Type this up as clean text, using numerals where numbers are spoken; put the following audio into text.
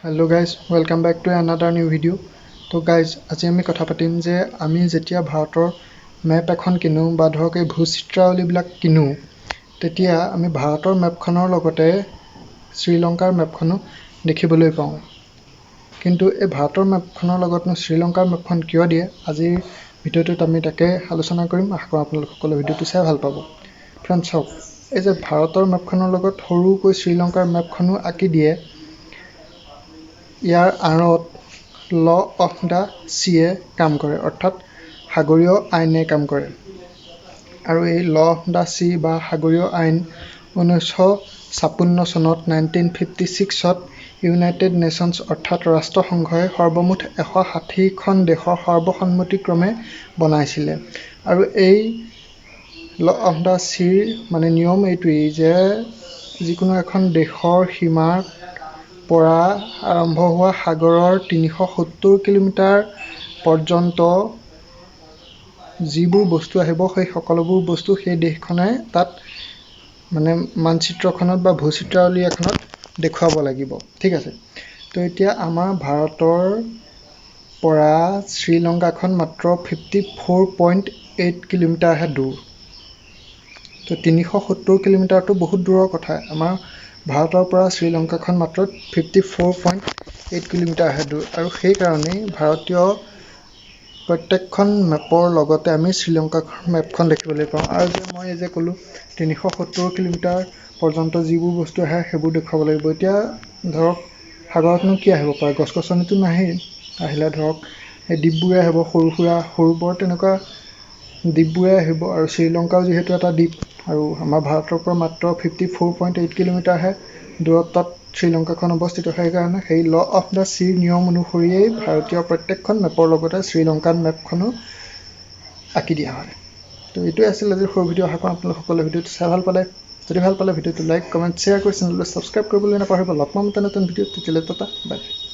Hello guys, welcome back to another new video. তো guys, আজি আমি কথা পাতিম যে আমি যেতিয়া ভাৰতৰ মেপ এখন কিনো বা ধৰক এই ভূচিত্ৰাৱলীবিলাক কিনো, তেতিয়া আমি ভাৰতৰ মেপখনৰ লগতে শ্ৰীলংকাৰ মেপখনো দেখিবলৈ পাওঁ। কিন্তু এই ভাৰতৰ মেপখনৰ লগতনো শ্ৰীলংকাৰ মেপখন কিয় দিয়ে, আজিৰ ভিডিঅ'টোত আমি তাকে আলোচনা কৰিম। আশা কৰোঁ আপোনালোক সকলো ভিডিঅ'টো চাই ভাল পাব। ফ্ৰেণ্ডছ, চাওক, এই যে ভাৰতৰ মেপখনৰ লগত সৰুকৈ শ্ৰীলংকাৰ মেপখনো আঁকি দিয়ে, ইয়াৰ আঁৰত ল অফ the চিয়ে কাম কৰে, অৰ্থাৎ সাগৰীয় আইনে কাম কৰে। আৰু এই ল অফ the C বা সাগৰীয় আইন 1956 চনত 1956ত ইউনাইটেড নেশ্যনছ অৰ্থাৎ ৰাষ্ট্ৰসংঘই সৰ্বমুঠ 160খন দেশৰ সৰ্বসন্মতিক্ৰমে বনাইছিলে। আৰু এই ল অফ the চিৰ মানে নিয়ম এইটোৱেই যে যিকোনো এখন দেশৰ সীমাৰ পৰা আৰম্ভ হোৱা সাগৰৰ 370 কিলোমিটাৰ পৰ্যন্ত যিবোৰ বস্তু আহিব, সেই সকলোবোৰ বস্তু সেই দেশখনে তাত মানে মানচিত্ৰখনত বা ভূচিত্ৰাৱলী এখনত দেখুৱাব লাগিব। ঠিক আছে। তো এতিয়া আমাৰ ভাৰতৰ পৰা শ্ৰীলংকাখন মাত্ৰ 54.8 কিলোমিটাৰহে দূৰ। তো 370 কিলোমিটাৰটো বহুত দূৰৰ কথা। আমাৰ ভাৰতৰ পৰা শ্ৰীলংকাখন মাত্ৰ 54.8 কিলোমিটাৰহে দূৰ। আৰু সেইকাৰণেই ভাৰতীয় প্ৰত্যেকখন মেপৰ লগতে আমি শ্ৰীলংকাৰ মেপখন দেখিবলৈ পাওঁ। আৰু যে মই এই যে ক'লোঁ 370 কিলোমিটাৰ পৰ্যন্ত যিবোৰ বস্তু আহে সেইবোৰ দেখুৱাব লাগিব। এতিয়া ধৰক সাগৰতনো কি আহিব পাৰে? গছ গছনিতো নাহেই। আহিলে ধৰক এই দ্বীপবোৰে আহিব, সৰু সুৰা সৰু বৰ তেনেকুৱা দ্বীপবোৰে আহিব। আৰু শ্ৰীলংকাও যিহেতু এটা দ্বীপ, আৰু আমাৰ ভাৰতৰ পৰা মাত্ৰ 54.8 কিলোমিটাৰহে দূৰত্বত শ্ৰীলংকাখন অৱস্থিত, সেইকাৰণে সেই ল অফ the চিৰ নিয়ম অনুসৰিয়েই ভাৰতীয় প্ৰত্যেকখন মেপৰ লগতে শ্ৰীলংকান মেপখনো আঁকি দিয়া হয়। তো এইটোৱে আছিল আজিৰ সৰু ভিডিঅ'। আশা কৰোঁ আপোনালোক সকলোৱে ভিডিঅ'টো চাই ভাল পালে। যদি ভাল পালে ভিডিঅ'টো লাইক, কমেণ্ট, শ্বেয়াৰ কৰি চেনেলটো ছাবস্ক্ৰাইব কৰিবলৈ নাপাহৰিব। লগ পাম এটা নতুন ভিডিঅ'ত, তেতিয়ালৈ টাটা, বাই বাই।